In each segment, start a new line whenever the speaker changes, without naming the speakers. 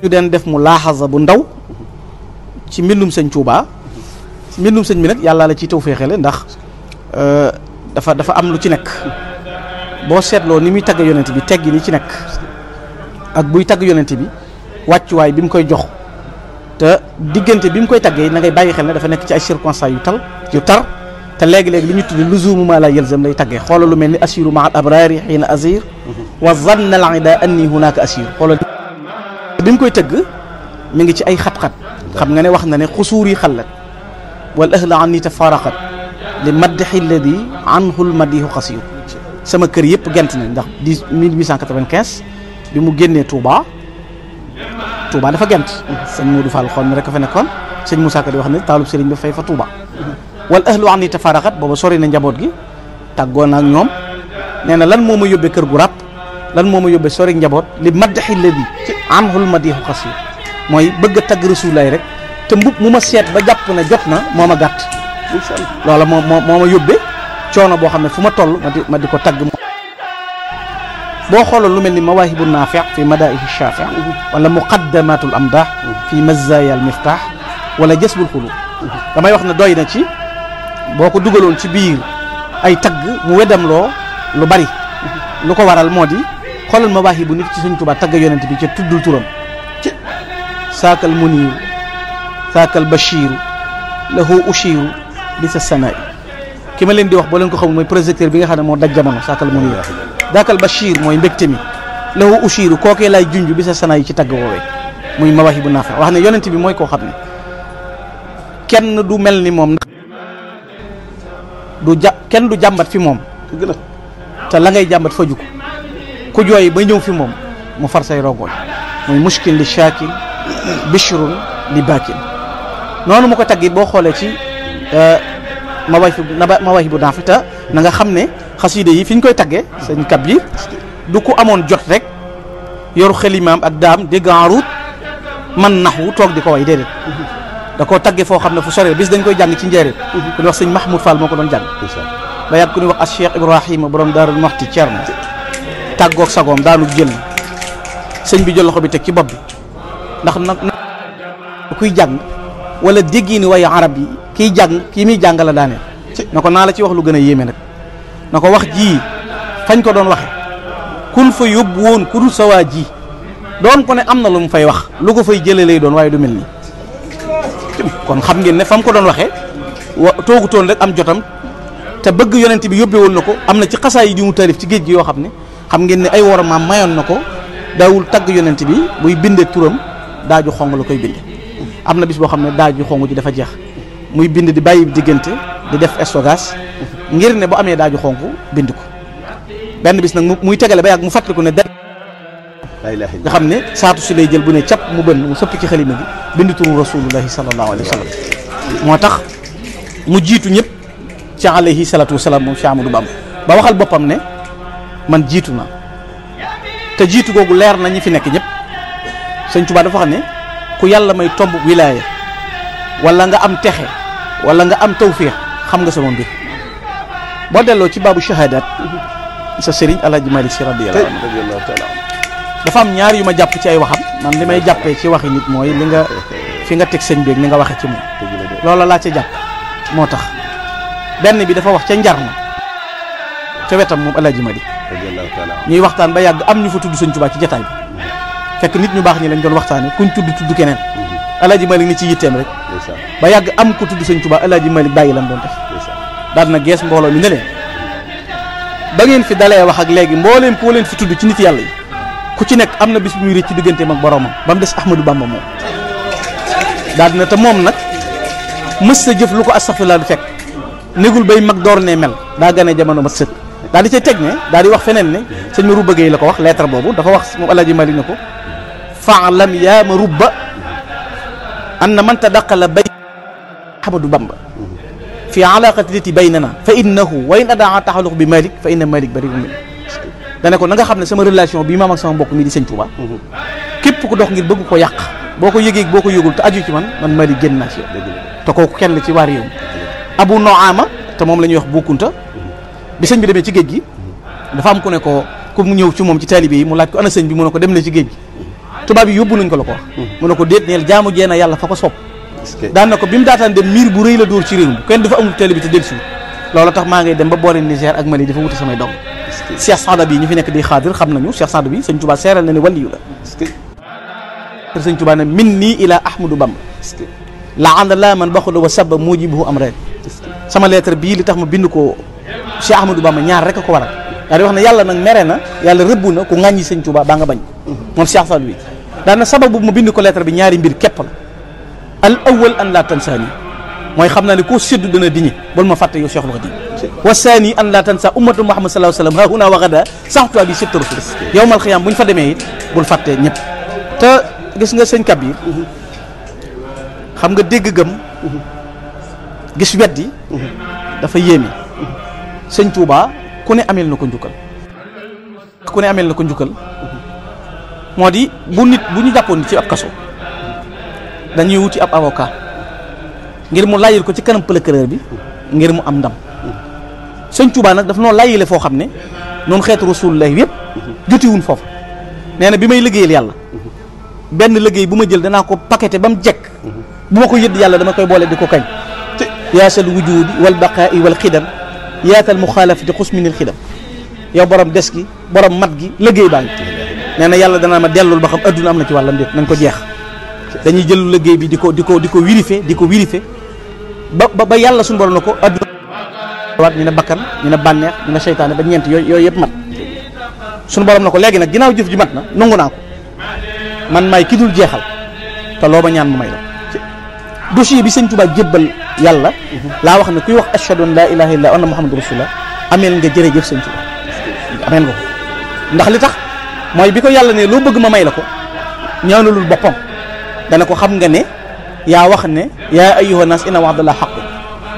ñu den def mu laaxasa bu ndaw ci mbindum sëñ Touba mbindum sëñ bi nag yàlla la ciy taw féexale ndax dafa am lu ci nekk boo seetloo ni muy tagg yonent bi teggi ni ci nekk ak buy tagg yonent bi wàccuwaay bi mu koy jox te diggante bi mu koy taggee na ngay bàyyi xel ne dafa nekk ci ay circonstances yu tar te léegi-léegi li ñu tuddi luzumu ma la yalzam lay taggee xoolal lu mel ni asiru ma al abrari xiina asir wa zanna al ida anni hunaka asir xoolal bi mu koy tëgg mi ngi ci ay xat-xat xam nga ne wax na ne xusuur yi xallat wal ahla an ni tafaraqat li maddaxi alladi anhu l madihu xasiru sama kër yëpp gent nañ ndax 1895 bi mu génnee Touba dafa gent sëñ Modou Fall xool mi rek a fa nekkoon sëñ Moussa Ka di wax ne taalub sëriñ bi fay fa Touba wal ahlu an ni tafaraqat booba sori na njaboot gi tàggoo na ak ñoom nee na lan moo ma yóbbee kër gu ràpp lan moo ma yóbbee sori njaboot li maddaxi alladi anhu l madihu xasiru mooy bëgg a tagg Rasulullaay rek te mbub mu ma seet ba jàpp ne jot na moo ma gàtt loola moo ma yóbbee coono boo xam ne fu ma toll ma di ko tagg boo xooloon lu mel ni mawaahibu naafi' fi madaa'ihi shaafi' wala muqaddamatul amdah fi mazaya al miftah wala jasbul xulub damay wax ne doy na ci boo ko dugaloon ci biir ay tagg mu weddam loo lu bari lu ko waral moo di xoolal mawaahibu nit ci Sëñ Tuubaa tagg yonent bi ca tuddul turam ci saakal muniiru saakal bashiiru lahu ushiiru bi sa sanaa'i ki ma leen di wax boo leen ko xamul mooy projecteur bi nga xam ne moo daj jamono saakal muniiru daakal bashir mooy mbégte mi lahu ushiiru kookee lay junj bi sa sanaa'i ci tagg woowee muy mawaahibu naafi' wax ne yonent bi mooy koo xam ne kenn du mel ni moom kenn du jàmbat fi moom te la ngay jàmbat faju ko ku jooy ba ñëw fi moom mu far say rongoñ muy mushkin li shaakin bishrun li baakin noonu mu ko taggi boo xoolee ci mawaahibu naafi' te na nga xam ne xasiide yi fi ñu koy taggee sëñ Kabir du ko amoon jot rek yoru xelimaam ak daam dégg enroute man naxwu toog di ko way déedéet da koo tagge foo xam ne fu sore bis dañ koy jàng ci njëriñ ku ñuy wax sëñ Mahmoud Fall moo ko doon jàng ba yàgg ku ñuy wax as Cheikh Ibrahima borom Daarul Muxti Cerno tàggoog sagoom daanu jël sëñ bi jël loxo bi teg ci bopp bi ndax nag kuy jàng wala déggi ni way arab yi kiy jàng kii muy jàng la daaneel na ko naa la ci wax lu gën a yéeme nag na ko wax ji fañ ko doon waxe kun fa yóbbu woon ku dul sa waa ji doon ko ne am na lu mu fay wax lu ko fay jëlee lay doon waaye du mel nii kon xam ngeen ne fa mu ko doon waxee toogutoon rek am jotam te bëgg yonent bi yóbbee woon na ko am na ci xasaa yi di mu taalif ci géej gi yoo xam ne xam ngeen ne ay wormaam mayoon na ko daawul tagg yonent bi buy bindee turam daaju xong la koy binde am na bis boo xam ne daaju xong ji dafa jeex muy bind di bàyyi diggante di def S.W.S ngir ne bu amee daaju xonk bind ko benn bis nag muy tegale ba yàgg mu fàttaliku ne nga xam ne saatu si lay jël bu ne cap mu bënn mu sëpp ci xalima gi bind turu rasulullahi sallallahu alayhi wa sallam moo tax mu jiitu ñëpp ci alayhi salatu wasalaam moom Cheikh Amadou Bamba ba waxal boppam ne man jiitu na te jiitu googu leer na ñi fi nekk ñëpp Sëñ Tuubaa dafa xam ne ku yàlla may tomb wilaaya wala nga am texe wala nga am tawfiix xam nga sama mbir boo delloo ci baabu shahadat sa sëriñ Alaaji Malick Si radiyallahu anhu dafa am ñaar yu ma jàpp ci ay waxam man li may jàppee ci waxi nit mooy li nga fi nga teg sëñ beeg ni nga waxe ci moom loola laa ca jàpp moo tax benn bi dafa wax ca njar na ca wetam moom Alaaji Malick ñuy waxtaan ba yàgg am ñu fa tudd Sëñ Tuubaa ci jataay bi fekk nit ñu baax ñi lañ doon waxtaane kuñ tudd keneen Alaaji Malick ni ci yitteem rek ba yàgg am ko tudd Sëñ Tuubaa Alaaji Malick bàyyi lan doon def daal na gees mbooloo mi ne leen ba ngeen fi dalee wax ak léegi mbooleem koo leen fi tudd ci nit yàlla yi ku ci nekk am na bis bu muy rëcc ci digganteem ak boromam ba mu des Ahmadou Bamba moom daal dina te moom nag mës sa jëf lu ko astaghfirullah du fekk négul bay mag door ne mel daa gane jamono mat sëkk daal di cay teg ne daal di wax feneen ne sëñ ma rubba Gueye la ko wax lettre boobu dafa wax moom Alaaji Malick na ko fa'lam yaa ma rubba anna man tadaqala bay Ahmadou Bamba fi alaqati lati baynana fa innahu wa in adaa taxaluq bi Malick fa inna Malick bari'un min dane ko na nga xam ne sama relation bii maam ak sama mbokk mi di Sëñ Tuubaa képp ku dox ngir bëgg ko yàq boo ko yëgee boo ko yëgul te aju ci man Malick génn naa ci yow te kooku kenn la ci waa réew mi Abu Noama te moom la ñuy wax Bukunta bi sëñ bi demee ci géej gi dafa am ku ne ko ku mu ñëw ci moom ci taalibe yi mu laaj ko ana sëñ bi mu ne ko dem na ci géej gi tubaab yi yóbbu nañ ko la ko wax mu ne ko déet neel jaamu jeena yàlla fa ko sopp daan na ko bi mu daataan dem miir bu rëy la dóor ci réew mi kenn dafa amul télé bi te del si loolu tax maa ngay dem ba boori Niger ak Mali dafa wuti samay dong Cheikh Saada bi ñu fi nekk di xaadir xam nañu Cheikh Saada bi sëñ Touba seeral na ne waliyu la te sëñ Touba ne min nii ila Ahmadou Bamba la ànd laa man baxula wa sabba mujibuhu am reen sama lettre bii li tax ma bind ko Cheikh Ahmadou Bamba ñaar rek a ko waral daa di wax ne yàlla nag mere na yàlla rëbb na ku ŋàññi sëñ Touba baa nga bañ moom Cheikh Saada bi daana sababu ma bind ko lettre bi ñaari mbir képp la al awwal an la tansaani mooy xam naa ne koo séddu dana diñe bul ma fàtte yow Cheikhul Khadim wa saani an la tansa ummatu Muhammad sallallahu alayhi wa sallam ha huna wa gada saxtuwaa bi sitta rasul yawmal xiyaam bu ñu fa demee it bul fàtte ñëpp te gis nga sëñ Kabir xam nga dégg gëm gis weddi dafa yéeme sëñ Touba ku ne amel na ko njukkal ku ne amel na ko njukkal moo di bu ñu jàppoon ci ab kaso dañuy wuti ab avocat ngir mu layil ko ci kanam procureur bi ngir mu am ndam sëñ Touba nag daf noo layile foo xam ne noonu xeetu rasulullah yëpp jotiwuñ foofu nee na bi may liggéeyal yàlla benn liggéey bu ma jël danaa ko paqueté ba mu jekk bu ma ko yëdd yàlla dama koy boole di ko kañ yaasal wujudi wal baqaa'i wal xidam yaatal muxaalafati xusminil xidam yow borom des gi borom mat gi liggéey baa ngi nee na yàlla danaa ma dellul ba xam adduna am na ci wàllam déet nañ ko jeex dañuy jël liggéey bi di ko vérifié ba yàlla suñu borom na ko adduna waat ñu ne bakkan ñu ne bànneex ñu ne seytaane ba ñeent yooyu yëpp mat suñu borom na ko léegi nag ginnaaw jëf ji mat na nangu naa ko man maay ki dul jeexal te loo ma ñaan mu may la dossier bi sëñ Touba jébbal yàlla laa wax ne kuy wax ashhadu an laa ilaha illa anna muhammadu rasulullah ameel nga jërëjëf sëñ Touba ameel nga ko ndax li tax mooy bi ko yàlla ne loo bëgg ma may la ko ñaanalul boppam dana ko xam nga ne yaa wax ne yaa ayyuha nas inna wa'dallahi haqqun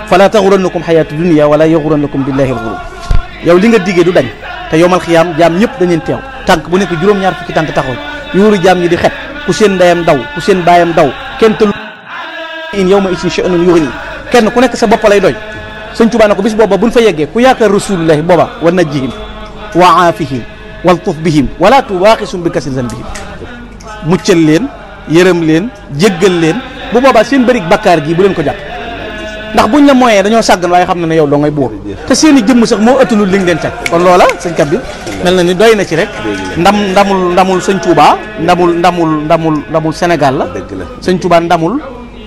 fala taxurannakum xayaatu dunia wala yaxurannakum billahi alxurur yow li nga diggee du dañ te yowmal xiyaam jaam ñëpp dañeen teew tànk bu nekk juróom-ñaar fukki tànk taxaw yuuru jaam ñi di xet ku seen ndeyam daw ku seen baayam daw kenn tëlu in yow ma isin sha'nun yughni kenn ku nekk sa bopp lay doy sëñ Touba na ko bis booba buñ fa yeggee ku yaakaar rasulullahi booba wa najjihim wa aafihim waltuf bihim wala tuwaaxisum bi kasri zanbihim muccal leen yërëm leen jéggal leen bu boobaa seen bërig bakkaar gi bu leen ko jàpp ndax buñ la mooyee dañoo sàggan waaye xam na ne yow doo ngay buur te seen i jëmm sax moo ëttalul li nga leen teg kon loola sëñ Kabir mel na ni doy na ci rek ndamul sëñ Touba ndamul Sénégal la sëñ Touba ndamul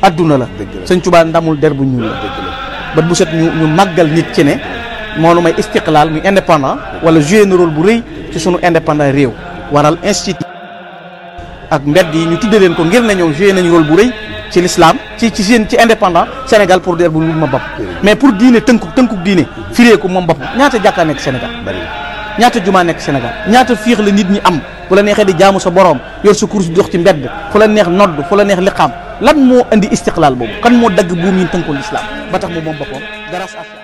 adduna la sëñ Touba ndamul der bu ñuul la bat bu set ñu màggal nit ci ne moonu may istiqlaal muy indépendant wala jouer na rôle bu rëy ci sunu indépendant réew waral institut ak mbedd yi ñu tudde leen ko ngir na ñëw jouer nañu rôle bu rëy ci l'islam ci indépendant Sénégal pour der bu ñu ma bopp mais pour diine tënkuk diine firee ko moom bopp ñaata jàkkaa nekk Sénégal ñaata jumaa nekk Sénégal ñaata fiix la nit ñi am fu la neexee di jaamu sa borom yor sa course di dox ci mbedd fu la neex nodd fu la neex liqaam lan moo indi istiqlaal boobu kan moo dagg buum yi tënkoon l'islam ba tax mu moom boppam grâce à